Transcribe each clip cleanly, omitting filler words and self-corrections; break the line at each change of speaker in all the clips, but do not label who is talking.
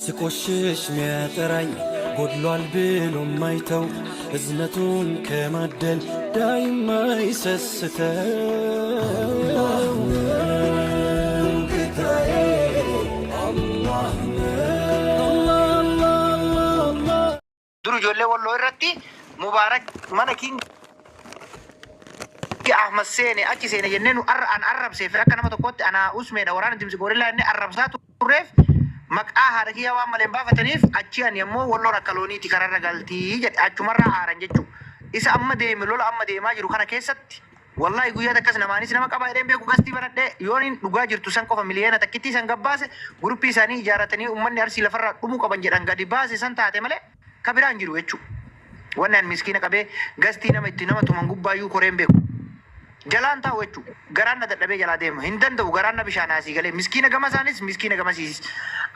ስቆሽሽ ሚያጠራኝ ጎድሏል ብሎ ማይተው እዝነቱን ከማደል ዳይማ ይሰስተው ጌታዬ አላህ ነው።
Dur ijoollee Walloo irratti Mubaarak mana King Ahmad seene achi seene jennee nu arra an arrabseef akka nama tokkootti anaa usmeedha waraana dimsi goorillaa jennee arrabsaa turreef maqaa haadha kiyyaa waan malee hin baafataniif achi ani ammoo Walloon akka looniiti kararra galtii jedhe achumarraa aaran jechuu isa amma deeme lola amma deemaa jiru kana keessatti wallahi guyyaa takkas namaanis nama qabaa jedheen beeku gastii banadhee yooniin dhugaa jirtu san qofa miliyoona takkittii san gabbaase guruppii isaanii ijaaratanii ummanni Arsii lafarraa dhumuu qaban jedhan gadi baase san taate malee ka biraa hin jiru jechuu. Wanni an miskiina qabee gastii nama itti nama tuman gubbaayyuu koree hin beeku. Jalaan taa'u jechuu. Garaan na dadhabee jalaa deema. Hin danda'u garaan na bishaanaa asii galee. Miskiina gama isaanis miskiina gamasiisis.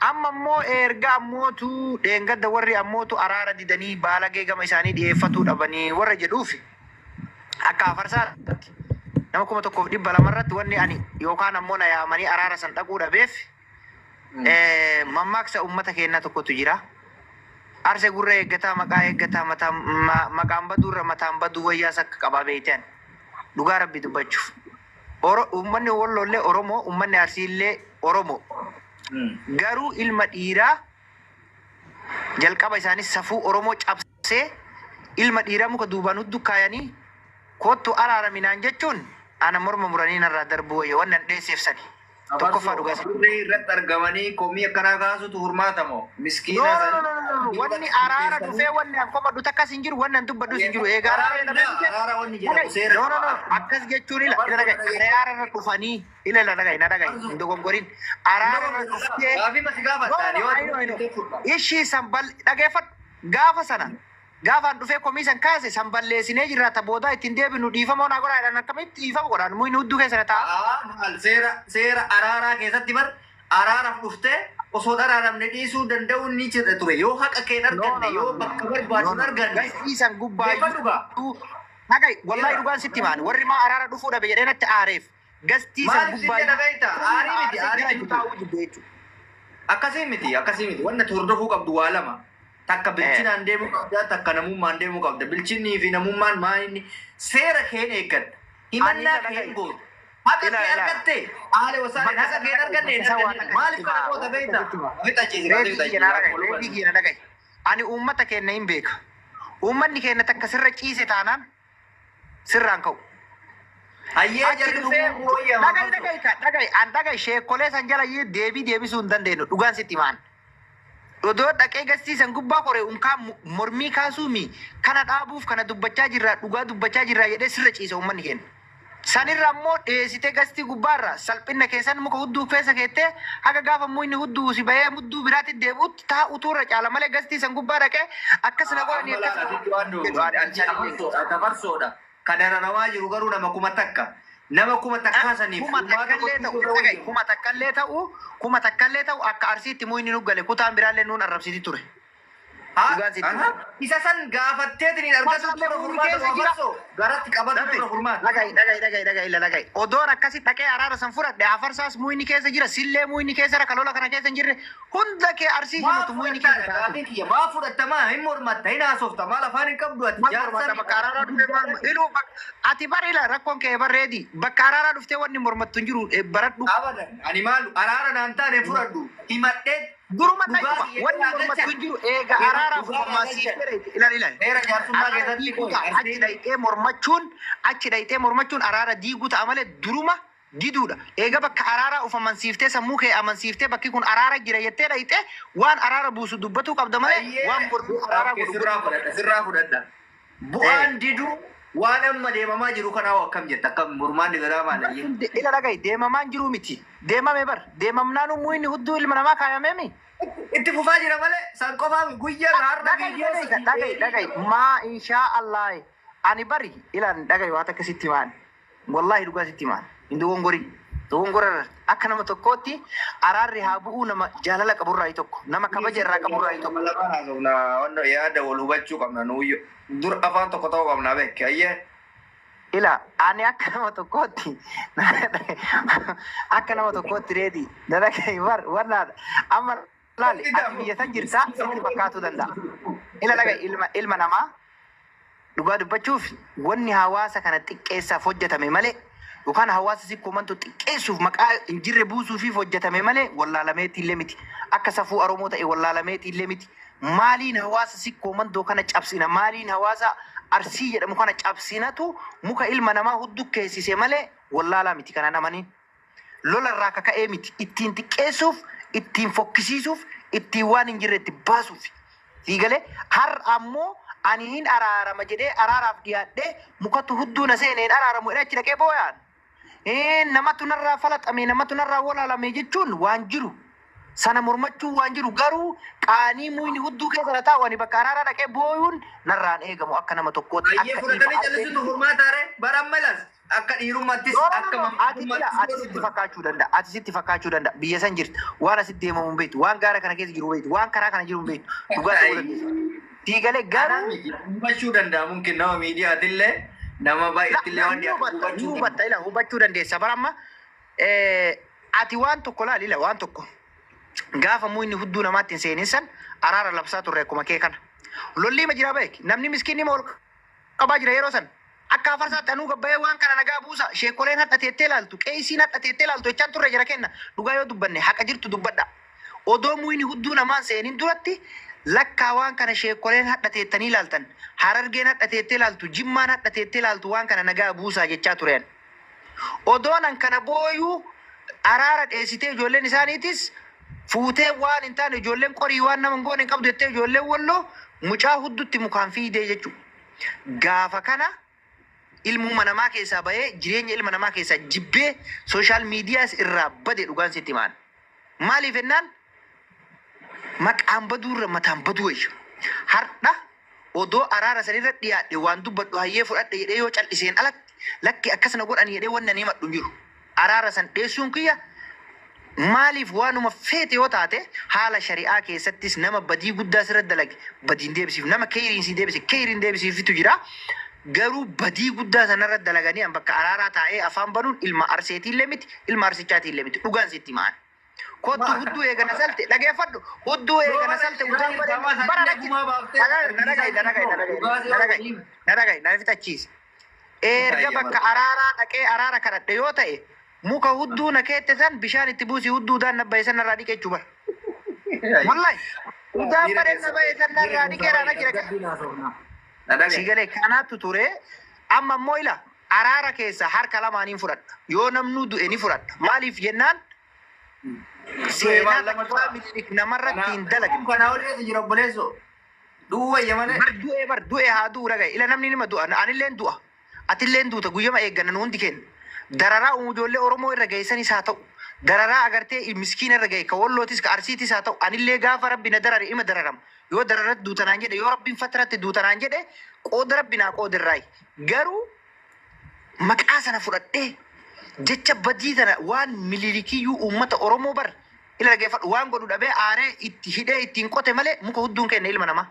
Amma immoo erga ammootu dheengadda warri ammootu araara didanii baalagee gama isaanii dhiyeeffatuu dhabanii warra jedhuufi akka afarsaatti nama 1200 irratti wanni ani yookaan ammoo na yaamanii araara san dhaquu dhabeef Mammaaksa ummata keennaa tokkotu jira. Arse gurra eeggataa maqaa eeggataa mataan maqaan baduurra mataan baduu wayyaas akka qabaa beeyte ani. Dhugaa Rabbii dubbachuuf. Oro ummanni Wolloollee Oromoo, ummanni Arsiillee Oromoo. Garuu ilma dhiiraa jalqaba isaanis safuu Oromoo cabsee ilma dhiiraa muka duubaan hudduu kaayanii koottu araarami naan jechuun ana morma muranii narraa darbuu wayya wanni an dheesseef sani. Tokkoffaa
Afarsoo
dhugaa sitti.
Burree irratti argamanii komii akkanaa kaasutu furmaata moo?
No
Miskiina
no
san
no no no no wanni araara dhufee wanni an komadhu takkas hin jiru wanni an dubbadhus hin jiru eega araara
Araara
dhabee dhufee
araara wanni jedhamu
dhaga'i
seera
no no
qaba.
no
Akkuma
akkas jechuun ila ila
afarsoo
dhaga'i
dhaga'i.
araara irra dhufanii ila ila dhaga'i na dhaga'i hin dogongorin araara irra dhuftee
Gaafii ma si
no
gaafadha
no
yoo
no
ati
I know I know
murteessitee furma.
ishii san bal dhageeffadhu gaafa sana Gaafa an dhufee komii san kaase san balleessinee jirra ta boodaa itti hin deebinu dhiifama naa godhaa jedhan akkamitti dhiifama godhaan muyni hudduu keessa na taa'a.
A'aa maal seera seera araaraa keessatti bar araaraf dhuftee osoo hin araaramne dhiisuu danda'uun ni jira ture yoo haqa kee hin
No
arganne
no no
yoo
no no
bakka
no
barbaaddu
no
hin
no
arganne
gastii san
dhaggeeffadhu gaa
gubbaayyuu dhaga'i wallahi
ila
dhugaan sitti himaan warri maa araara dhufuu dhabe jedhee natti aareef gastii san
maaliif sitti
gubbaayyuu
jedha beekta
hunda
aarii miti
aarsee
aarii
jala
miti
taa'uu jibbe jechuudha.
Akkasii miti akkasii miti wanna ati hordofuu qabdu waa lama takka bilchinaan deemuu qabda takka namummaan deemuu qabda bilchinnii fi namummaan maa inni seera keen eeggatta
Ani
himannaa
ila
keen
dhaga'i.
goota haqa
Ila
kee
ila
argatte aale wasaaleen
bakka
haqa
san
keen
dhaga'i
arganne
bakka
hin
san waa
arganne
takka
maaliif
sitti
kana
himaa
goota
waa takka
beekta
sitti himaa.
fixachiisi kaasee
Reetii kiyya na
fixachiisi
dhaga'i
akkuma
reetii
luban
kiyya na dhaga'i. Ani uummata keenna hin beeka. Uummanni keenna takka sirra ciise taanaan sirraan ka'u.
Hayyee
Achi
jarri
dhufee
dhuguu wayya
dhaga'i
maafaltu.
dhaga'i ka dhaga'i an dhaga'i sheekkolee san jala iyyuu deebii deebisuu hin dandeenyu dhugaan sitti himaan. Odoo dhaqee gastii san gubbaa kore unkaa mormii kaasuu mi kana dhaabuuf kana dubbachaa jirraa dhugaa dubbachaa jirraa jedhee sirra ciisa uummanni keenya. Sanirra ammoo dheessitee gastii gubbaarra salphinna keessan muka hudduu keessa keettee haga gaafa muyni hudduu si bahee mudduu biraatti deebi'utti taa'utu irra caala malee gastii san gubbaa dhaqee akkas na godhanii
Amma
akkas
laal
na
asitti waan
godhanii jedhu
dogoggorte
ani
ati
san hin beeku.
afarsoodha ati afarsoodha ka dararamaa jiru garuu nama 1000 nama 1000 saniif
Kuma
furmaata
takkallee
gochuutu
ta'u
irra
dhaga'i
wayya.
kuma takkallee ta'u kuma takkallee ta'u akka Arsiitti muyni nu gale kutaan biraallee nuun arrabsiti ture.
Haa
Dhugaan sitti
aha
hima.
isa san gaafatteetiin argatuutu
Masallee
irra
muyni
furmaata
keessa
moo
jira.
afarsoo garatti qabatutu
Dhaga'i
irra furmaata.
dhaga'i dhaga'i dhaga'i dhaga'i ila dhaga'i. Odoon akkasi dhaqee araara san fudhadhe afarsaas muyni keessa jira sillee muyni keessa jira ka lola kana keessa hin jirre hunda kee Arsii
Maa
himatu muyni keessa
fudhattaadha
taa'aa ture.
gaafiin kiyya maa fudhatta maa hin mormatta hin haasofta maal afaan hin qabdu ati
Maal
jaarsa
mormatta
mi
bakka araaraa dhufee maal iluu bakka ati bar ila rakkoon kee bar reedi bakka araaraa dhuftee wanni mormattu hin jiru baradhu.
Abadan ani maal araara naan taane hin fudhadhu himadhee
Duruma
dhugaa
tayyuma
kiyya
wanni
irraa
mormattu
galchan
hin jiru eega
seera
araaraaf
dhugaa irraa
mormaa siif
galchan
jedhe ilaali ilaali.
seera jaarsummaa
Araara
keessatti
diiguu
qoy
ta'a achi
arsiin
dhayxee mormachuun achi dhayxee mormachuun araara diiguu ta'a malee duruma diduudha. Eega bakka araaraa of amansiiftee sammuu kee amansiiftee bakki kun araara jira jettee dhayxee waan araara buusu dubbatuu qabda malee
Ayyee
waan mormii araaraa
okay
godhu
sirraa
godhuu qabda.
fudhadha sirraa fudhadha. Bu'aan diduu waan amma deemamaa jiru kanaa hoo akkam jetta akkam murmaanni biraa maal
Bar
ayyee.
kun ila dhaga'i deemamaa hin jiruu miti. Deemame bar deemamnaanuu muyni hudduu ilma namaa kaayamee mi?
Itti fufaa jira malee san qofaa mi guyyaa irraa har'a
Dhaga'i
viidiyoo
dhaga'i
sadii
dhaga'i
deebii
dhaga'i
qaba.
maa inshaa Allah ani bari ilaan dhaga'i waa takka sitti himaan. Wallahi dhugaa sitti himaan hin dogongorin. Dogongora irra akka nama tokkootti araarri haa bu'uu nama jaalala qaburraayi tokko nama kabaja irraa qaburraayi
Nama
tokko.
lamaan haasofna wanno yaada wal hubachuu qabna nuuyyo dur afaan tokko ta'uu qabna beek ayyee.
Ila ani akka nama tokkootti akka nama tokkootti reedi na dhaga'i bar wannaadha amma. Laali, ati biyya san jirtaa sitti fakkaatuu danda'a. Ila laga ilma namaa dhugaa dubbachuuf wanni hawaasa kana xiqqeessaaf hojjetame malee yookaan hawaasa sikkoo mantu xiqqeessuuf maqaa hin jirre buusuufiif hojjetame malee wallaalameetii illee miti. Akka safuu Oromoo ta'e wallaalameetii illee miti. Maaliin hawaasa sikkoo mandoo kana cabsina? Maaliin hawaasa Arsii jedhamu kana cabsinatu muka ilma namaa huddukkeessise malee wallaalaa miti kanaan amaniin. Lola irraa kaka'ee miti. Ittiin xiqqeessuuf, ittiin fokkisiisuuf, ittiin waan hin jirre itti baasuuf. Siigalee har ammoo ani hin araarama jedhee araaraaf dhiyaadhee mukatu hudduu na seeneen araaramu jedhee achi dhaqee booyaan. Namatu narraa falaxame, namatu narraa walaalame jechuun waan jiru. Sana mormachuun waan jiru garuu qaanii muyni hudduu keessa na taa'u ani bakka araaraa dhaqee booyuun narraan eegamu akka nama tokkootti
Baay'ee
akka
fudhatanii
ilma
callisuun furmaataare bara ammalas akka dhiirummaattis akka
Ati ila ati sitti fakkaachuu danda'a. Ati sitti fakkaachuu danda'a. Biyya san jirti. Waan asitti deemamu hin beektu. Waan gaara kana keessa jiru hin beektu. Waan karaa kana jiru hin beektu. Dhugaa ta'uu dandeessa. Siigalee garuu
Hubachuu danda'a mungkin nama miidiyaatillee nama baay'eettillee waan
ni
dhiyaatu
hubatta. Ni
hubachuu
hubatta. Ila hubachuu dandeessa. Bara amma ati waan tokko laali ila waan tokko. Gaafa muyni hudduu namaatti hin seenin san araara labsaa turre akkuma kee kana. Lolli ma jira beek. Namni miskiinni ma ol qabaa jira yeroo san. Akka afarsaatti anuu gabbayee waan kana nagaa buusa. Sheekoleen hadha teettee ilaaltu. Qeesiin hadha teettee ilaaltu jechaan turre jira kenna. Dhugaa yoo dubbanne haqa jirtu dubbadha. Odoo muyni hudduu namaan seenin duratti lakkaa waan kana sheekoleen hadha teettanii ilaaltan. Harargeen hadha teettee ilaaltu. Jimmaan hadha teettee ilaaltu waan kana nagaa buusaa jechaa tureen. Odoon an kana booyuu araara dheessitee ijoolleen isaaniitis fuutee waan hin taane ijoolleen qorii waan nama hin goone hin qabdu jettee ijoolleen walloo mucaa huddutti mukaan fiidee jechuudha. Gaafa kana ilmuma namaa keessaa bahee jireenya ilma namaa keessaa jibbee social miidiyaas irraa bade dhugaan sitti himaan. Maaliif jennaan maqaan baduurra mataan baduu wayya. Har'a odoo araara sanirra dhiyaadhe waan dubbadhu hayyee fudhadhe jedhee yoo cal'iseen alatti lakki akkasana godhan jedhee wanni ani himadhu hin jiru. Araara san dheessuun kiyya maaliif waanuma feete yoo taate haala shari'aa keessattis nama badii guddaa sirra dalage badiin deebisiif nama keeyriin si deebise keeyriin deebisiifitu jira. Garuu badii guddaa sanarra dalaganii an bakka araaraa taa'ee afaan banuun ilma arseetiillee miti ilma arsichaatiillee miti dhugaan sitti himaan. Kottu hudduu eegana salte dhageeffadhu hudduu eegana salte udaan badee bara dhaga'i dhaga'i dhaga'i dhaga'i dhaga'i na fixachiisi. Erga bakka araaraa dhaqee araara kadhadhe yoo ta'e muka hudduu na keette san bishaan itti buusii hudduu udaan na bahe san narraa dhiqe jechuu bara. Wallahi udaan badee na bahe san narraa dhiqeera na jira. Sigalee kanaatu ture amma immoo ila araara keessa harka lamaaniin fudhadha. Yoo namnuu du'e ni fudhadha. Maaliif jennaan seenaa takkaa Minilik namarratti hin dalagne.
Kanaa olii jira obboleesso. Du'uu wayya malee.
Bar du'e bar du'e haa du'u dhagaye. Ila namni nima du'a. Anilleen du'a. Atilleen duuta guyyama eegganna nu hundi kenna. Dararaa ijoollee Oromoo irra geessanis haa ta'u. Dararaa agartee miskiina irra gahe ka Wallootis ka Arsiitis haa ta'u. Anillee gaafa Rabbi na darare ima dararama. Yoo dararatti duutanaan jedhe yoo Rabbiin fatratti duutanaan jedhe qooda Rabbi naa qoodirraayi. Garuu maqaa sana fudhadhee jecha badii tana waan Minilikiyyuu uummata Oromoo bar ila dhageeffadhu waan godhu dhabee aaree itti hidhee ittiin qote malee muka hudduun kenne ilma namaa.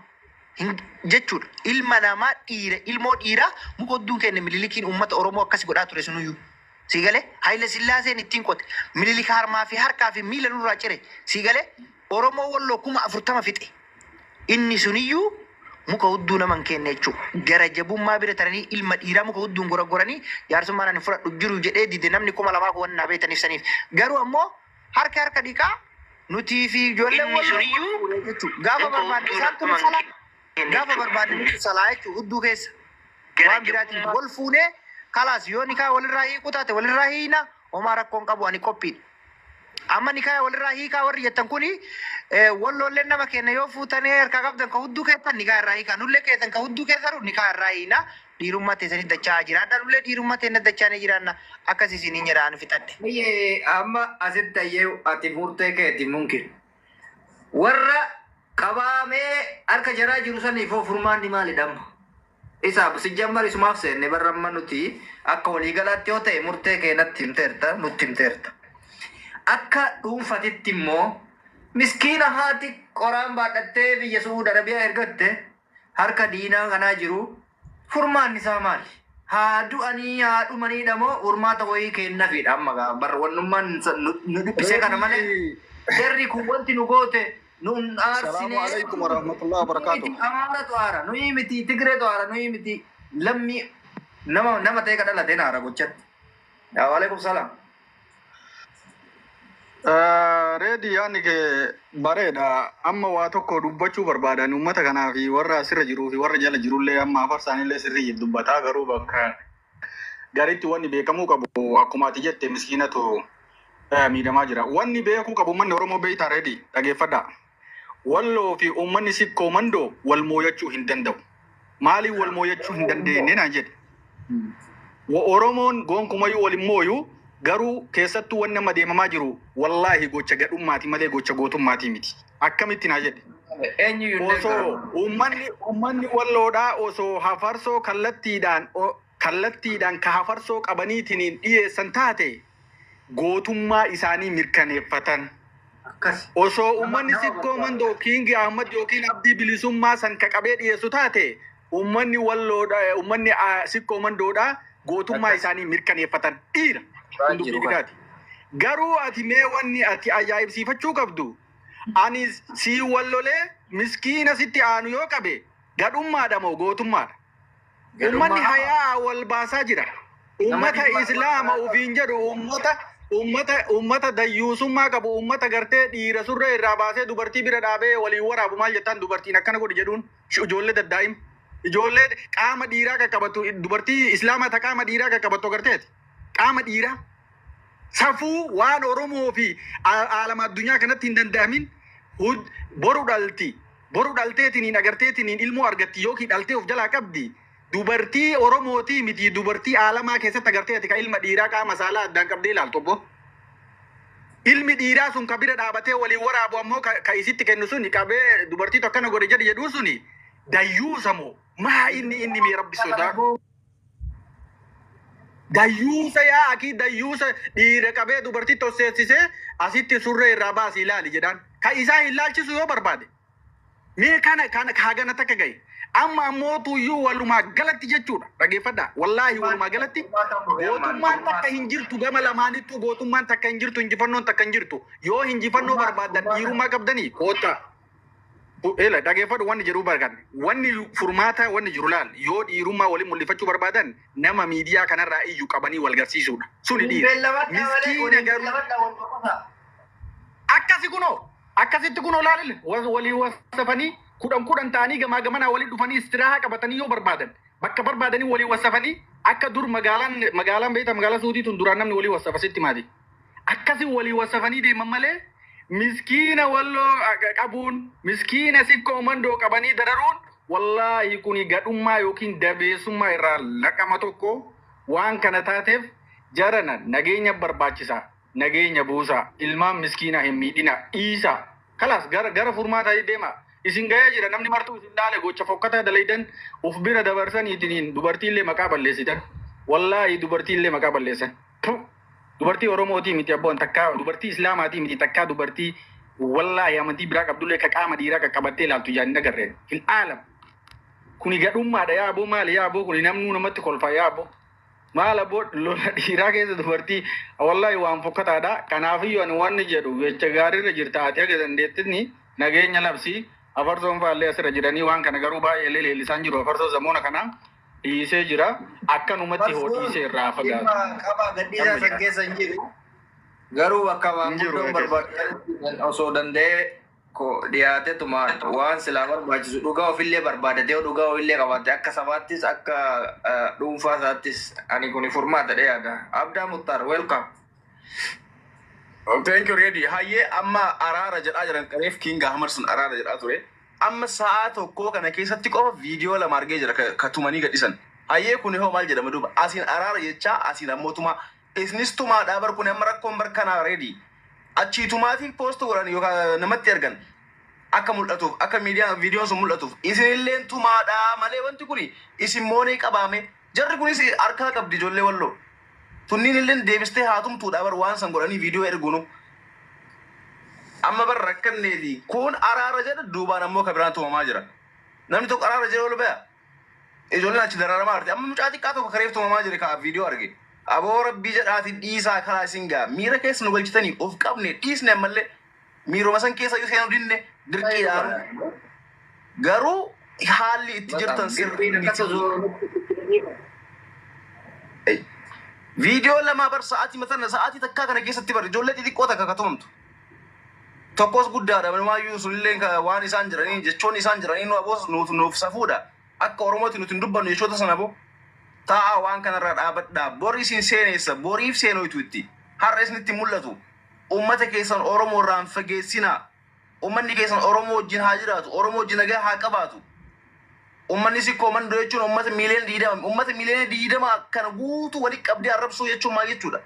Jechuudha. Ilma namaa dhiira ilmoo dhiiraa muka hudduun kenne Minilikiin uummata Oromoo akkas godhaa ture sunuyyuu. Siigalee Haayile Sillaaseen ittiin qote. Minilik harmaa fi harkaa fi miila nurraa cire. Siigalee Oromoo Walloo 40,000 fixe. Inni suniyyuu muka hudduu nama hin kenne jechuudha. Gara jabummaa bira taranii ilma dhiiraa muka hudduun goraggoranii jaarsummaan ani fudhadhu jiru jedhee dide namni 2,000 kun waan beetaniif saniif. Garuu ammoo harka harka dhiqaa nutii fi ijoolleen Walloo jechuudha. Gaafa barbaadne isaantu nu salaa. Gaafa barbaadne nutu salaa jechuudha hudduu keessa. Waan biraatiin wal fuunee kalaas yoo nikaa walirraa hiikuu taate walirraa hiina homaa rakkoon qabu ani qophiidha. Amma nikaa walirraa hiikaa warri jettan kuni walloolleen nama kenna yoo fuutanii harkaa qabdan ka hudduu keessan nikaa irraa hiikaa nullee keessan ka hudduu keessan nikaa irraa hiina dhiirummaa teessanii dachaa jiraadha nullee dhiirummaa teenya dachaa ni jiraanna akkas isiniin jedha ani fixadhe.
Ayyee amma asitti ayyee ati murtee keeti mungkin. Warra qabaamee harka jaraa jiru saniif hoo furmaanni maalidha amma? Isaaf si jammar isumaaf seenne barra amma nuti akka waliigalaatti yoo ta'e murtee kee natti himteerta nutti himteerta. Akka dhuunfatitti immoo miskiina haati qoraan baadhattee biyya Su'uud Arabiyaa ergatte harka diinaa kanaa jiru furmaanni isaa maali? Haa du'anii haa dhumaniidha moo furmaata wayii kennafiidha amma gaa barra wannummaan nu dhiphisee kana malee jarri kun wanti nu goote Nun
Salaamu
aarsinee.
alaikum warahmatullahi wabarakatuh.
Nuyi miti Amaaratu aara, nuyi miti Tigreetu aara, nuyi miti lammii nama nama ta'e ka dhalateen aara gochatti. Waalaikum salaam.
Reedi, yaadni kee bareeda. Amma waa tokko dubbachuu barbaadan uummata kanaa fi warra asirra jiruu fi warra jala jirullee, amma afarsaanillee sirrii dubbataa, garuu bakka garitti wanni beekamuu qabu, akkuma ati jette, miskiinatu miidhamaa jira. Wanni beekuu qabu uummanni Oromoo beektaa, Reedi, dhageeffadhaa. Walloo fi uummanni Sikkoo Mandoo wal mooyachuu hin danda'u. Maaliif wal mooyachuu hin dandeenye naan jedhe. Oromoon gonkumayyuu wal hin mooyu, garuu keessattuu wanni amma deemamaa jiru wallaahi gocha gadhummaati malee gocha gootummaatii miti. Akkamitti naa jedhe.
Eenyu
Osoo uummanni Walloodhaa osoo hafarsoo kallattiidhaan ka hafarsoo qabaniitiin dhiyeessan taate, gootummaa isaanii mirkaneeffatan.
Akkas.
Osoo uummanni
Nama
Sikkoo
barbaada.
Mandoo Kiingi Ahmad yookiin Abdii Bilisummaa san ka qabee dhiyeessu taate, uummanni Walloodha, uummanni Sikkoo Mandoodhaa gootummaa
Akkas.
isaanii mirkaneeffatan dhiira.
Waan
Kun dubbii
jiru kana.
dhiiraati. Garuu ati mee wanni ati ajaa'ibsiifachuu qabdu, ani sii wallolee miskiina sitti aanu yoo qabe, gadhummaadha moo gootummaadha? Uummanni hayaa wal baasaa jira. Uummata Islaama ofiin jedhu, uummata dayyuusummaa qabu, uummata gartee dhiira surree irraa baasee dubartii bira dhaabee waliin waraabu, maal jettaan, dubartiin akkana godhi jedhuun, ijoollee daddaa'im. Ijoollee qaama dhiiraa qaqqabattu, dubartii Islaamaa ta qaama dhiiraa qaqqabattu agarteeti. Qaama dhiiraa. Safuu waan Oromoo fi aalama addunyaa kanatti hin danda'amin boru dhalti. Boru dhalteetiniin agarteetiniin ilmoo argatti yookiin dhaltee of jalaa qabdi. Dubartii Oromootii miti, dubartii aalamaa keessatti agarteeti ka ilma dhiiraa qaama saalaa addaan qabdee ilaaltu, obbo. Ilmi dhiiraa sun ka bira dhaabatee waliin waraabu ammoo ka isitti kennu sun qabee dubartii tokko akkana godhe jedhi jedhuu suni dayyuusa moo maa inni mee Rabbi sodaa. Dayyuusa yaa akii, dayyuusa dhiira qabee dubartii tosseessisee asitti surree irraa baasii ilaali jedhaan. Ka isaa hin laalchisu yoo barbaade. Mee kana hagana takka gahe. Amma ammoo tuyyuu walumaa galatti jechuudha. Dhageeffadhaa. Wallaahi walumaa galatti gootummaan takka hin jirtu, gama lamaanittuu gootummaan takka hin jirtu, injifannoon takka hin jirtu. Yoo injifannoo barbaaddan, dhiirummaa qabdanii koottaa. Eela, dhageeffadhu, wanni jedhuu barbaadne. Wanni furmaata wanni jiru laal, yoo dhiirummaa waliin mul'ifachuu barbaadan, nama miidiyaa kanarraa iyyuu qabanii wal garsiisuudha. Suni dhiira. Miskiina garuu akkasi kunoo, akkasitti kunoo laalile, walii wasafanii 10 10 ta'anii gamaa gamanaa walii dhufanii istiraahaa qabatanii, yoo barbaadan bakka barbaadanii walii wasafanii, akka dur magaalaan beekta, magaalaa Suutii tun duraan namni walii wasafa sitti maati. Akkasi walii wasafanii deeman malee, miskiina Walloo qabuun, miskiina Sikkoo Mandoo qabanii dararuun, wallaahi kuni gadhummaa yookiin dabeessummaa irraa laqama tokko waan kana taateef, jarana, nageenya barbaachisaa, nageenya buusaa, ilmaan miskiinaa hin miidhina, dhiisaa, kalaas gara furmaataa deema. Isin ga'ee jira, namni martuu isin laale. Gocha fokkataa dalaydan uf bira dabarsaniitiin dubartiillee maqaa balleessitan. Wallaahi dubartiillee maqaa balleessan. Puh! Dubartii Oromootii miti abboon, takkaa dubartii Islaamaatii miti, takkaa dubartii wallaahi amantii biraa qabdullee ka qaama dhiiraa qaqqabattee ilaaltu ijaan hin agarreen fil aalam. Kuni gadhummaadha yaa aboo. Maali yaa aboo kuni? Namnuu namatti kolfa yaa aboo. Maal aboo, lola dhiiraa keessa dubartii? Wallaahi waan fokkataadha. Kanaafiyyuu ani wanni jedhu, jecha gaariirra jirta ati, haga dandeettini nageenya labsii. Afarsoon faallee asirra jiranii waan kana garuu baay'ee leellisaan jiru. Afarsoo zamoona kana dhiisee jira, akkanumatti hoo dhiisee irraa fagaatu.
Dhimma qabaa gadhiisaa san keessa hin jiru. Garuu bakka
Hin jiru
maanguddoon
keessa.
barbaadan osoo danda'ee dhiyaatetuma waan silaa barbaachisu dhugaa ofillee barbaadatee, yoo dhugaa ofillee qabaate, akka sabaattis akka dhuunfaa isaattis ani kuni furmaata dhiyaata. Abdaa Muktaar, welcome.
Oh, thank you, Ready. Hayyee, amma araara jedhaa jiran qareef King Ahmad sun araara jedhaa ture. Amma sa'aa tokko kana keessatti qofa viidiyoo lama argee jira ka tumanii gadhisan. Hayyee, kun hoo maal jedhama duuba? Asiin araara jechaa, asiin ammoo tumaa. Isinis tumaadhaa bar, kun amma rakkoon bar kanaa, Ready. Achii tumaatii post godhan yookaan namatti ergan akka mul'atuuf, akka miidiyaa viidiyoon sun mul'atuuf, isinilleen tumaadhaa malee wanti kuni isin moonee qabaame. Jarri kunis harkaa qabdi ijoollee Walloo. Tunniin illeen deebistee haa tumtuudha bar, waan san godhanii viidiyoo erguunu. Amma bar rakkanneeti. Kun araara jedha, duubaan ammoo ka biraan tumamaa jira. Namni tokko araara jedha ol baya. Ijoolleen achi dararamaa jirti. Amma mucaa xiqqaa tokko kareef tumamaa jira ka viidiyoo arge. Aboo Rabbii jedhaatiin dhiisaa, karaa isin gaa. Miira keessa nu galchitanii of qabne dhiisne, ammallee miiroma san keessa iyyuu seenuu dinne. Dirqiidhaan garuu haalli itti jirtan sirrii miti. Viidiyoo lama bar sa'aatii matanna sa'aatii takkaa kana keessatti bar ijoollee xixiqqoo takka ka tumamtu. Tokkos guddaadha manumaayyuu sunillee waan isaan jiranii jechoonni isaan jiranii nu aboos nuuf safuudha. Akka Oromootti nuti hin dubbannu jechoota sana boo. Taa'aa waan kanarraa dhaabadhaa. Bori isin seeneessa boriif seenoytu itti. Har'a isinitti mul'atu. Uummata keessan Oromoo irraa hin fageessinaa. Uummanni keessan Oromoo wajjin haa jiraatu. Oromoo wajjin nagaa haa qabaatu. Uummanni sikkoo mandoo jechuun uummata miiliyoona 20 uummata miiliyoona 20 kana guutuu walitti qabdee arrabsuu jechuun maal jechuudha?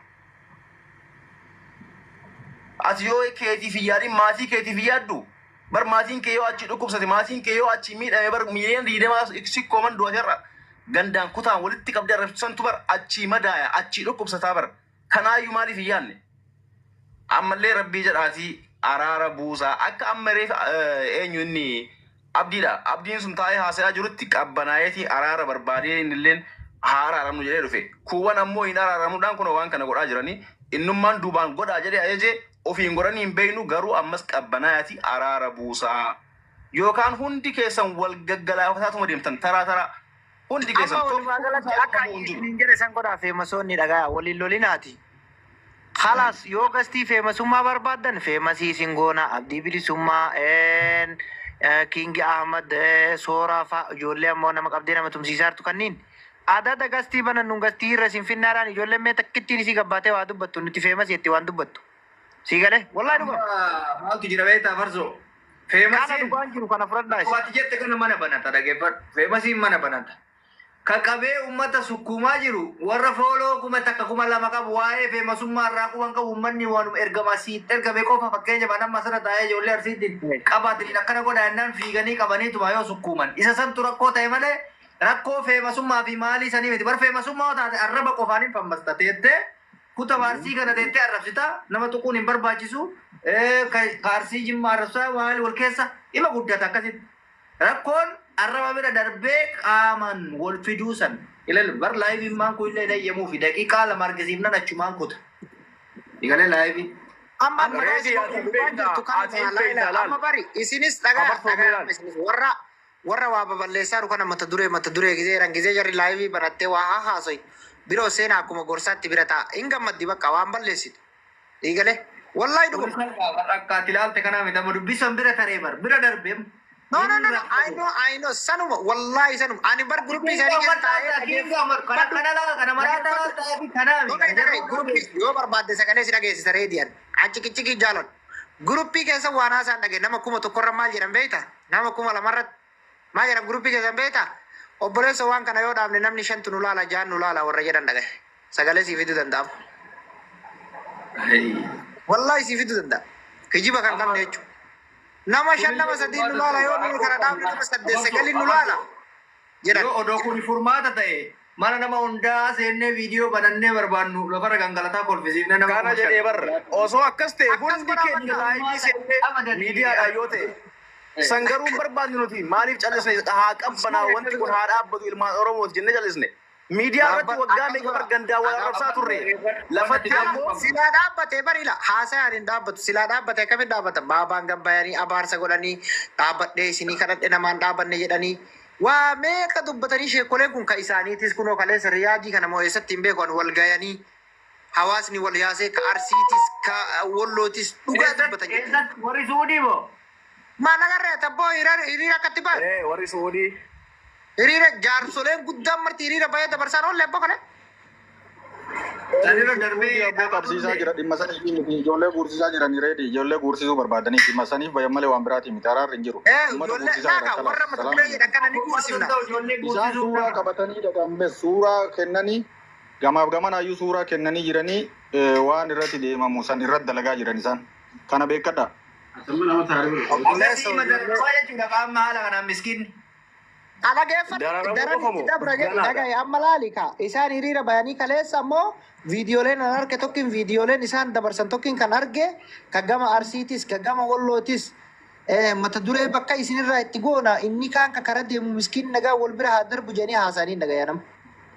Ati yoo keetiif hin yaadin maatii keetiif hin yaaddu bar maatiin kee yoo achi dhukkubsate maatiin kee yoo achi miidhame bar miiliyoona 20 sikkoo mandoo ati har'a gandaan kutaan walitti qabdee arrabsantu bar achii madaaya achii dhukkubsataa bar kanaayyuu maaliif hin yaadne? Ammallee rabbii jedhaatii araara buusaa akka amma reef eenyu inni abdiidha. Abdiin sun taa'ee haasa'aa jirutti qabbanaa'eetii araara barbaadee innilleen haa araaramnu jedhee dhufe. Kuuwwan ammoo hin araaramuudhaan kun waan kana godhaa jiranii innummaan duubaan godhaa jedhee ajajee ofiin godhanii hin beeknu garuu ammas qabbanaa'eetii araara buusaa. Yookaan hundi keessan wal gaggalaafataatuma deemtan taraa taraa hundi keessan
Amma walumaa galatti akka isiniin jedhe san godhaa feemasoonni dhagaa waliin lolinaati. Khalaas yoo gastii feemasummaa barbaaddan feemasii isin goona Abdii Bilisummaa Kingi Ahmad Sooraa fa'a ijoollee ammoo nama qabdee nama tumsiisaa jirtu kanniin. Adada gastii banan nun gastii irra isin finnaadhaan ijoolleen mee takkittiin isii gabbaatee waa dubbattu nuti feemasii itti waan dubbattu. Sii galee wallahi dhugama.
Maaltu jira beektaa farsoo?
Kana
Feemasiin
dhugaan jiru kana fudhadhaa isin.
Akkuma ati jette kana mana banata dhaggeeffadhu. Feemasiin mana banata. Ka qabee uummata sukkuumaa jiru warra fooloo 1000 2000 qabu waa'ee feemasummaa irraa quban qabu uummanni waanuma ergama siit ergame qofa fakkeenya baan amma asirra taa'ee ijoollee arsiitti qabaatiniin akkana godha jennaan fiiganii qabaniituma yoo sukkuuman. Isa santu rakkoo ta'e malee rakkoo feemasummaa fi maalii sanii miti. Bar feemasummaa yoo taate arraba qofaan hin fammasta teettee kuta Arsii kana teettee arrabsita nama tuquun hin barbaachisu. Ka Arsii Jimmaa arrabsaa maali wal keessa ima guddata akkasitti. Rakkoon arraba bira darbee qaamaan wal fiduu san. Ilal bar liveiin maan kun illee eeyyamuu fi daqiiqaa 2 argisiifnan achumaan kuta. Igalee live.
Amma
Amma
Reedi ati hin
dhugaan
beektaa
jirtu kana
ati hin
laala
beektaa laal.
amma bari isinis dhagaa
Abartoo
dhagaa
meelaan.
isinis warra warra waa baballeessaa jiru kana mata duree gizee jiran gizee jarri live banattee waa haa haasoyi biroo seenaa akkuma gorsaatti bira ta'a hin gammaddi bakka waan balleessitu dhiigale wallahi
Kun
dhuguma.
salphaa akka ati ilaalte kanaa miti amma dubbisan bira taree bar bira darbee.
No, no, no, no, I know, I know, sanuma wallahi sanuma ani bar guruppii isaanii keessa taa'ee
Kana kana laala kana maraataa ta'ee fi kanaa
Dhaga'i
miti.
dhaga'i guruppii yoo barbaadde sagalee si dhageessisa reediyan achi kichiki jaalon guruppii keessa waan haasaan dhage nama 1000rra maal jedhan beekta nama 2000rratti maal jedhan guruppii keessan beekta obboleessa waan kana yoo dhaabne namni shantu nu laala jaan nu laala warra jedhan dhagaye sagalee sii fiduu danda'amu wallahi sii fiduu danda'a kijiba kan qabne jechuudha nama shan nama sadii nu laala yoo nu kana dhaabne nama saddeet sagalii nu laala jedhan.
Yoo odoo kun furmaata ta'e mana nama hundaa seennee viidiyoo banannee barbaannu lafarra gangalataa kolfisiifne nama
Kana
5000.
jedhee barra. Osoo akkas ta'e
Akkas
hundi
godhaa
keenya
bakka.
live seennee miidiyaadhaan yoo ta'e san garuu hin barbaanne nuti maaliif callisne haa qabbanaa wanti kun haa dhaabbatu ilmaan Oromooti jennee callisne. Miidiyaa irratti waggaa meeqa bar gandaa wal arrabsaa turre. Lafatti ammoo
Silaa dhaabbatee bariila haasayaan hin dhaabbatu silaa dhaabbatee akkamiin dhaabbata baabaan gabbayanii abaarsa godhanii dhaabbadhee isinii kadhadhe namaan dhaabanne jedhanii waa meeqa dubbatanii sheekoleen kun ka isaaniitis kunoo kaleessa riyaadii kana moo eessatti hin beeku wal gayanii hawaasni wal yaasee ka arsiitis ka wollootis dhugaa dubbatan jechuudha.
Eessatti warri Suudii moo?
Maal agarree tabboo hiriira akkatti bahan
warri Suudii.
Hiriira jaarsoleen guddaan marti hiriira baay'ee dabarsaan oolle abboo kana.
Sanirra darbee
Abboo qabsiisaa jira dhimma saniif miti ijoollee guursisaa jiran reedi ijoollee guursisuu barbaadanii dhimma saniif bayan malee waan biraati miti araarri hin jiru. Uummata
Ijoollee
guursisaa jira
dhagaa warra mata duree
kalaas.
jedhan kana ni guursifna.
Ijoollee
Isaan
guursisuu
suuraa qabatanii dhaqamme suuraa kennanii gamaaf gamanaayyuu suuraa kennanii jiranii waan irratti deemamu san irratti dalagaa jiran isaan kana beekadha.
Akkasii madarbaa jechuudha qaama haala kanaan miskiinni.
Alageeffadhu
Dararamuu
daran
qofa moo?
itti dabra jedhu
Ganaadha.
dhagaye amma laali ka isaan hiriira bayanii kaleessa ammoo viidiyooleen an arge tokkin viidiyooleen isaan dabarsan tokkin kan arge ka gama arsiitis ka gama wallootis mata duree bakka isinirraa itti goona inni kaan ka kara deemu miskiin nagaa wal bira haa darbu jedhanii haasanii dhagaya nama.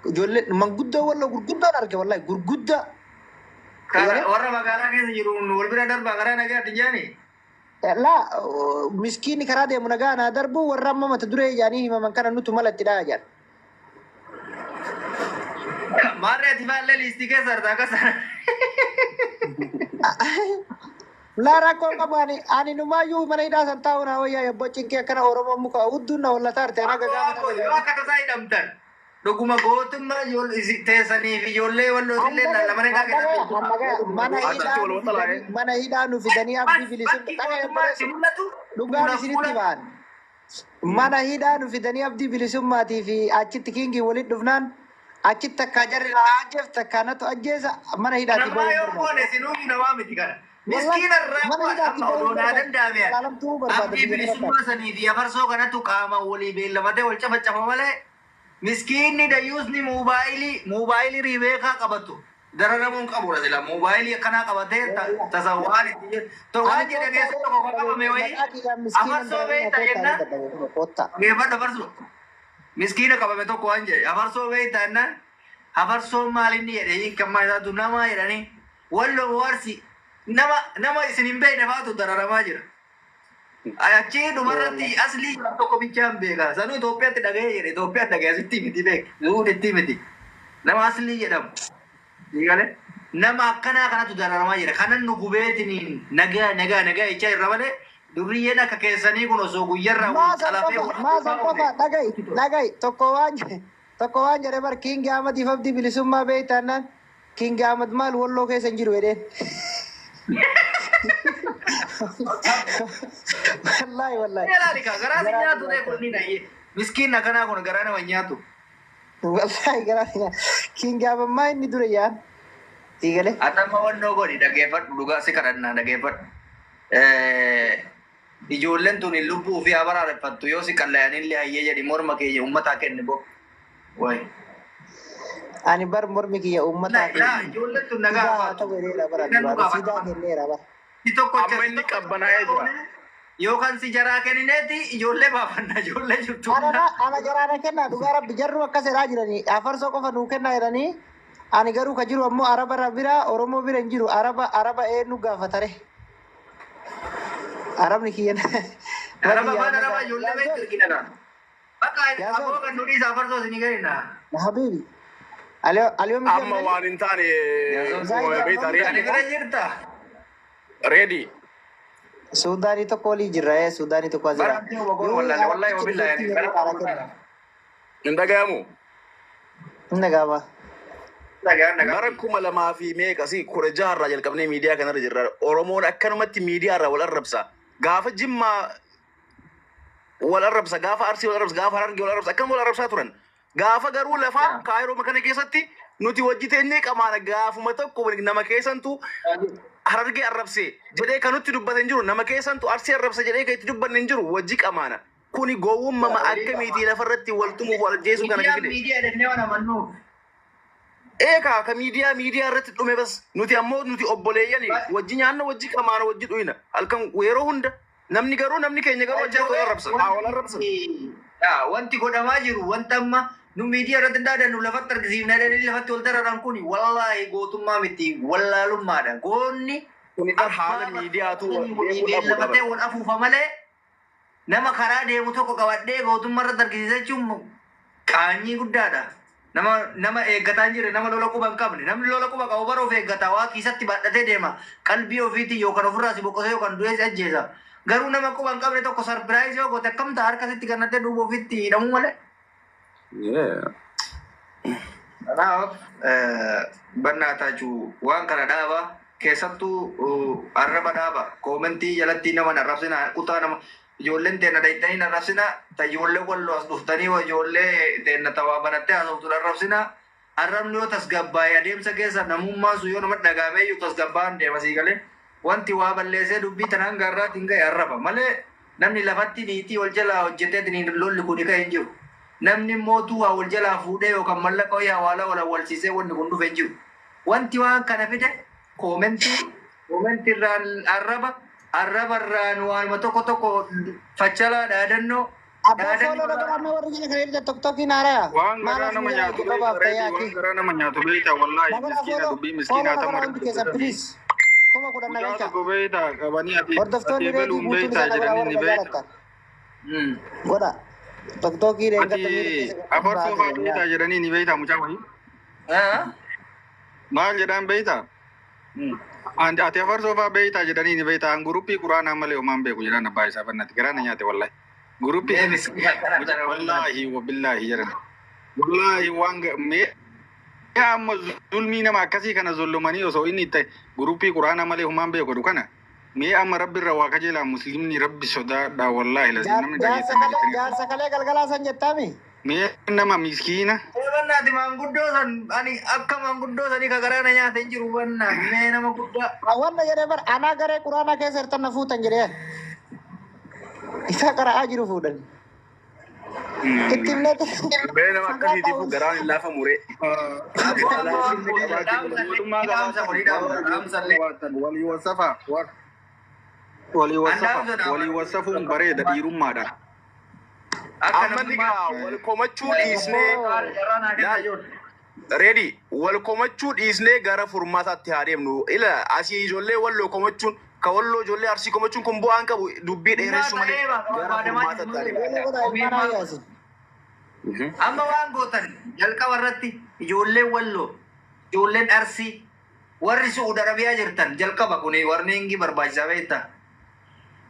Ijoollee manguddoo walloo gurguddoon arge wallahi gurguddaa.
Warra magaalaa keessa jiru wal bira darbaa karaa nagaatti jaani.
Laa miskiinni karaa deemu nagaa naa darbu warra amma mata duree ijaanii himaman kana nutu mala itti dhaha jedha.
Maarree ati maallee liistii keessa argaa akkasa.
Laa rakkoon qabu ani numaayyuu mana hidhaa san taa'u naa wayyaa yabboo cinqee akkana Oromoon muka hudduun na hollataa arte ana gagaa.
Yoo akka tasaa hidhamtan dhuguma gootummaa teessanii fi ijoollee wallootillee mana hidhaa keessatti.
Mana hidhaa nu fidanii abdii bilisummaa dhugaan isinitti ba'an. Mana hidhaa nu fidanii abdii bilisummaatii fi achitti kiingii walitti dhufnaan achitti takkaa jarri na ajjeef takkaa natu ajjeesa mana hidhaatti
Namaa yoo goone sinuufi namaa miti kana. Miskiina irraa amma odoo naa danda'ame. Abdii bilisummaa sanii fi afarsoo kanatu qaama walii beellamatee wal cafacafa malee miskiinni dayyuusni moobaayilii riibeekaa qabatu dararamuun qabudha sila moobaayilii akkanaa qabatee tasa waan itti jedhu waan jedhe keessa tokko kan qabame wayii afarsoo beekta jennaan geeffadhu afarsoo miskiina qabame tokko waan jedhe afarsoo beekta jennaan afarsoon maal inni jedhe hiikammaa isaatu namaa jedhanii walloo warsi nama isin hin beekne faatu dararamaa jira. Achi dhumarratti aslii tokko bichaan beeka. Sanuu Itoophiyaatti dhaga'ee jedhe. Itoophiyaatti dhaga'ee asitti miti beek. Zuuditti miti. Nama aslii jedhamu. Diigale. Nama akkanaa kanatu dararamaa jira. Kanan nu gubeetiniin nagaa nagaa nagaa jechaa irra malee durriyyeen akka keessanii kun osoo guyyarraa wal qalafee wal
Maasan qofa dhaga'i dhaga'i tokko waan jedhe bar Kiingi Ahmadiif abdii bilisummaa beektaannaan Kiingi Ahmad maal walloo keessa hin jiru jedheen. Wallahi wallahi.
Ilaali kaa garaa si nyaatu ta'e kun ni na'ee. Miskiin akkanaa kun garaa nama nyaatu.
Wallahi garaa si nyaatu. Kiingi Ahmad maa inni dura yaan? Diigale.
Atama wannoo godhi dhageeffadhu dhugaa si kadhannaa dhageeffadhu. Ijoolleen tun lubbuu fi abaraareffattu yoo si qallayanillee hayyee jedhi morma keenya uummataa kenni bo. Wayi.
Ani bar mormi kiyya uummataa
kenni. Ijoolleen tun nagaa
haa ta'u siidaa kenneera bara.
Amma inni qabbanaa'ee jira.
Yookaan si jaraa kennineeti ijoollee baafannaa ijoollee jirtu.
Ana jaraana kennaa dhugaa rabbi jarru akkas jedhaa jiranii afarsoo qofa nuu kennaa jedhanii ani garuu ka jiru ammoo araba bira Oromoo bira hin jiru araba eenyu gaafatare. Arabni kiyyan.
Araba afaan arabaa ijoollee beektu ergina dha. Bakka aboo kan nuti isa afarsoo isinii kenna.
Habibi.
Amma waan hin taane beektaa
Ani bira jirta.
Reedi.
Suudaanii tokko olii jirra Suudaanii tokko as jira.
Hin dhagayamu.
Hin dhaga'ama.
Bara 2016 irraa jalqabnee miidiyaa kanarra jirra. Oromoon akkanumatti miidiyaa irraa wal arrabsa. Gaafa Jimmaa wal arrabsa, gaafa Arsii wal arrabsa, gaafa Harargee wal arrabsa, akkam wal arrabsaa turan. Gaafa garuu lafaa Kaayiroo kana keessatti nuti wajji teenyee qamaana gaafuma tokko nama keessantu Harargee arrabse jedhee kan nutti dubbate hin jiru. Nama keessantu Arsii arrabse jedhee kan itti dubbanne hin jiru. Wajji qamaana. Kuni gowwummaa akkamiitii lafarratti wal tumuuf wal ajjeesuu kana fide.
Miidiyaa jennee waan amannuuf.
Eegaa ka miidiyaa irratti dhume bas nuti ammoo nuti obboleeyyani wajji nyaanna wajji qamaana wajji dhuyina halkan yeroo hunda namni garuu namni keenya garuu wajji wal arrabsa. Wal arrabsa.
Wanti godhamaa jiru wanta amma nu miidiyaa irratti dhaadannu lafatti argisiifna jedhanii lafatti wal dararan kun wallaahi gootummaa miti wallaalummaadha. Goonni
haala miidiyaatu
lafatee wal afuufa malee nama karaa deemu tokko qabadhee gootummaa irratti argisiisa jechuun qaanyii guddaadha. Nama eeggataa hin jirre nama lola quba hin qabne namni lola quba qabu bara of eeggata waa kiisatti baadhatee deema qalbii ofiitiin yookaan ofirraa si boqotee yookaan du'ee si ajjeesa. Garuu nama quba hin qabne tokko sarpiraayizii yoo goote akkam ta'a harka sitti gannattee duuba ofiitti hidhamuu malee. Kanaaf bannaa taachuu waan kana dhaaba keessattuu arraba dhaaba koomentii jalatti nama arrabsina kutaa nama ijoolleen teenna dhayitanii arrabsina ta ijoollee walloo as dhuftanii ijoollee teenna tawaa banattee haasoftu arrabsina arrabni yoo tasgabbaa'e adeemsa keessa namummaan sun yoo nama dhagaamee iyyuu tasgabbaa'an deema sii galee wanti waa balleessee dubbii tanaan garraatiin ga'e arraba malee namni lafatti niitii wal jalaa hojjetee lolli kun ka'e hin jiru. Namni mootuu waa wal jalaa fuudhee yookaan mallaqa wayii hawaala wal awwalsiisee wanni kun dhufe hin jiru. Wanti waan kana fide koomentii irraan arraba arraba irraan waanuma tokko tokko fachalaa dhaadannoo.
Abbaa fooloo dhagaramee warri jala kana irra tokkokiin haaraya.
Waan garaa nama nyaatu beekta, waan garaa nama nyaatu beekta, wallaahi miskiina dubbii miskiinaa
ta'uu. Please. 10,000 na
Mucaa
galcha.
tokko beeytaa qabanii ati ati
Hordoftoonni reedii
ebaluun
guutuun
beeytaa
isaa na godhaa
jedhanii
warra
ni
na
beeyta.
jaalattan. Godha. Toktookii
Ati
reengatta miira keessa galchuun
afarsoo
baasee
fa'aa beeytaa jedhanii ni beeytaa mucaa wayii. Maal jedhaan beeytaa? Ati afarsoo fa'aa beeytaa jedhanii ni beeytaa. An guruppii quraanaa malee homaan beeku jedhaan abbaa isaa fannati. Garaa na nyaate wallahi. Guruppii wallaahi wabillaahi jedhan. Wallaahi waan mee amma zulmii nama akkasii kana zullumanii osoo inni itti guruppii quraanaa malee homaan beeku jedhu kana mee amma rabbi irra waa kajeelaa muslimni rabbi sodaadha wallaahi lazim namni
Jaarsa
dhageessan
kalee
jettanii.
jaarsa kalee galgalaa san jettaami.
Mee nama miskiina
Bannaati maanguddoo san ani akka maanguddoo sanii ka garaa na nyaate hin jiru bannaati mee nama guddaa.
Wanna jedhee bar anaa garee quraanaa keessa hirtan na fuutan jedhee. Isa qara'aa jiru fuudhan. Itti himnee
Mee nama akkasiitiifuu garaan hin laafamu ree.
mootummaa walii wasafa walii wasafa walii wasafuun bareeda dhiirummaadha.
Amma ni gaa wal komachuu dhiisnee ready wal komachuu dhiisnee gara furmaataatti haa deemnu. Ila asii ijoollee walloo komachuun ka walloo ijoollee arsii komachuun kun bu'aan qabu dubbii dheeressuu malee gara furmaataatti haa deemnu.
Walii godhaa ilmaan hayyaasin.
Amma waan gootan jalqaba irratti ijoolleen walloo, ijoolleen arsii, warri Su'uud Arabiyaa jirtan jalqaba kun warningi barbaachisaa beektaa.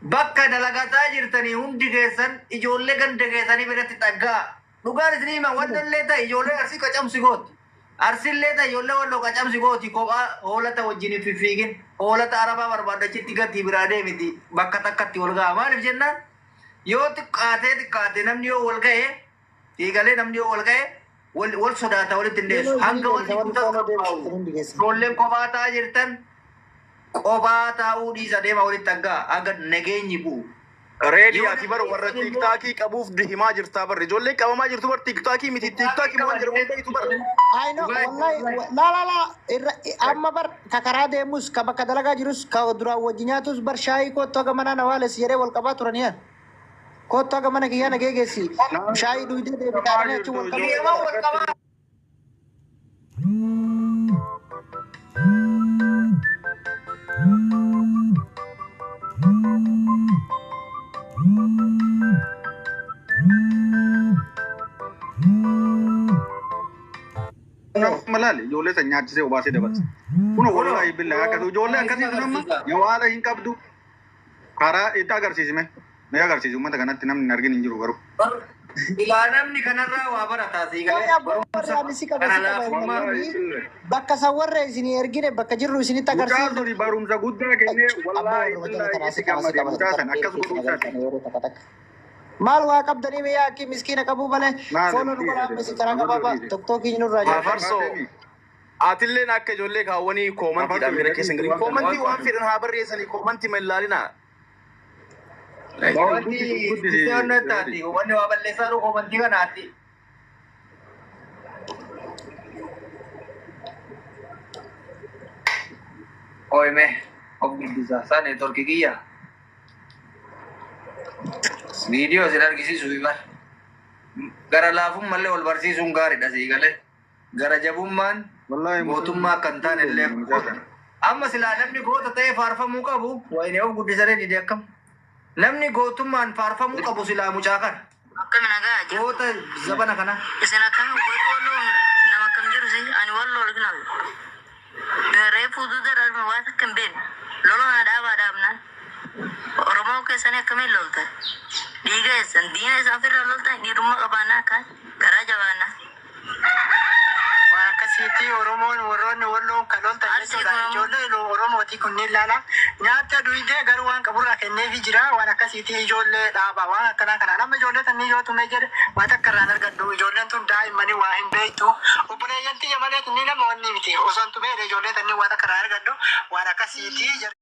Bakka dalagataa jirtanii hundi keessan ijoollee ganda keessanii biratti dhaggaa. Dhugaan isin hima wallollee ta'e ijoollee arsii qacamsi gooti. Arsiillee ta'e ijoollee walloo qacamsi gooti kophaa hoolata wajjin hin fiffiigin hoolata arabaa barbaadachitti gatii biraa deemiti bakka takkatti wal ga'a. Maaliif jennaan yoo xiqqaatee xiqqaate namni yoo wal ga'e Eegalee namni yoo wal ga'e wal wal sodaata walitti hin deessu. Hanga
Warri
wanti
follow
kun
deemsisan hundi keessan.
ijoolleen kophaa ta'aa jirtan kophaa taa'uu dhiisa deema walitti aggaa haga nageenyi bu'u.
Reedi
Yoo
ati bar warra
nageenyi
tiiktaakii qabuuf himaa jirtaa bar ijoolleen qabamaa jirtu bar tiiktaakii miti tiiktaakii waan jedhamu hin beektu bar.
I know, wallahi, la la la, irra amma bar ka karaa deemus, ka bakka dalagaa jirus, ka duraan wajji nyaatus bar shaayii kottu haga manaa na waales jedhee wal qabaa turan yaa. Kottu haga mana kiyyaa na geeggeessi. Shaayii dhuydee deebitaanii achi wal qabaa.
Hiriyamaa wal qabaa.
Nama laale ijoollee san nyaachisee obaasee dabarsa. Kun wallaahi billaahi akkas ijoollee akkasii sun amma nyawaala hin qabdu karaa itti agarsiisime. Mee agarsiisi uummata kanatti namni hin argin hin jiru garuu.
Ilaa namni kanarraa waa barataa sii
Warri
galee
abbaa warri
barumsa
ani si qaba
kana
si qaba
laafummaa
ilmaanii bakka san warra isinii ergine bakka jirru isinitti
Mucaa
agarsiifne.
suni barumsa guddaa kennee
Abbaa
wallaahi
warra jala
billaahi
tanaa
itti
si qaba si
gammade
qaba
mucaa san akkas godhuu isaati.
yeroo takka takka. Maal waa qabdanii biyya akki miskiina qabuu malee
Maali
fooloo nu godhaa ammas karaa gabaabaa tokkookii nurraa jira.
Afarsoo atilleen akka ijoollee kaawwanii koomantiidhaan bira keessa hin galin. Koomantii waan fedhan haa barreessanii koomantii ma ilaalinaa.
Wanti wanti taati wanni waa balleessaa jiru komantii kanaati. Ooyime of guddisa isaa neetworkii kiyya. Viidiyoo isin argisiisu bar. Gara laafuun mallee wal barsiisuun gaariidha sii galee. Gara jabummaan
Wallaahi
mootummaa akka hin taane illee. Amma silaa namni goota ta'ee faarfamuu qabu wayinee of guddisanii dide akkam. Namni gootummaan faarfamuu qabu silaa mucaa kana.
Akkami nagaa jirtu?
Goota zabana kana.
Isin akkami warri walloo nama akkam jiru si ani walloo arginaaf. Reefuu duuda dhalme waan akka hin beekne. Lola na dhaabaa dhaabnaan. Oromoo keessanii akkamiin loltan? Dhiiga eessan diina isaan ofirraa loltan dhiirummaa qabaannaa akkaan garaa jabaannaa.
Waan akkasiitti Oromoon warroonni walloon kan loltan
Arsii
jechuudha.
kun ammoo
Ijoollee Oromooti kunneen laala. Nyaata duwidee garuu waan qaburraa kenneefi jira. Waan akkasiitti ijoollee dhaaba. Waan akkanaa kanaan amma ijoollee tanni yoo tumee jedhe waan takka irraan argadhu. Ijoolleen tun daa'immanii waa hin beektu. Obboleeyyan tiyya malee tunni nama wanni miti. Osoo hin tumeedha ijoollee tanni waan takka irraan argadhu. Waan akkasiitti jedhe.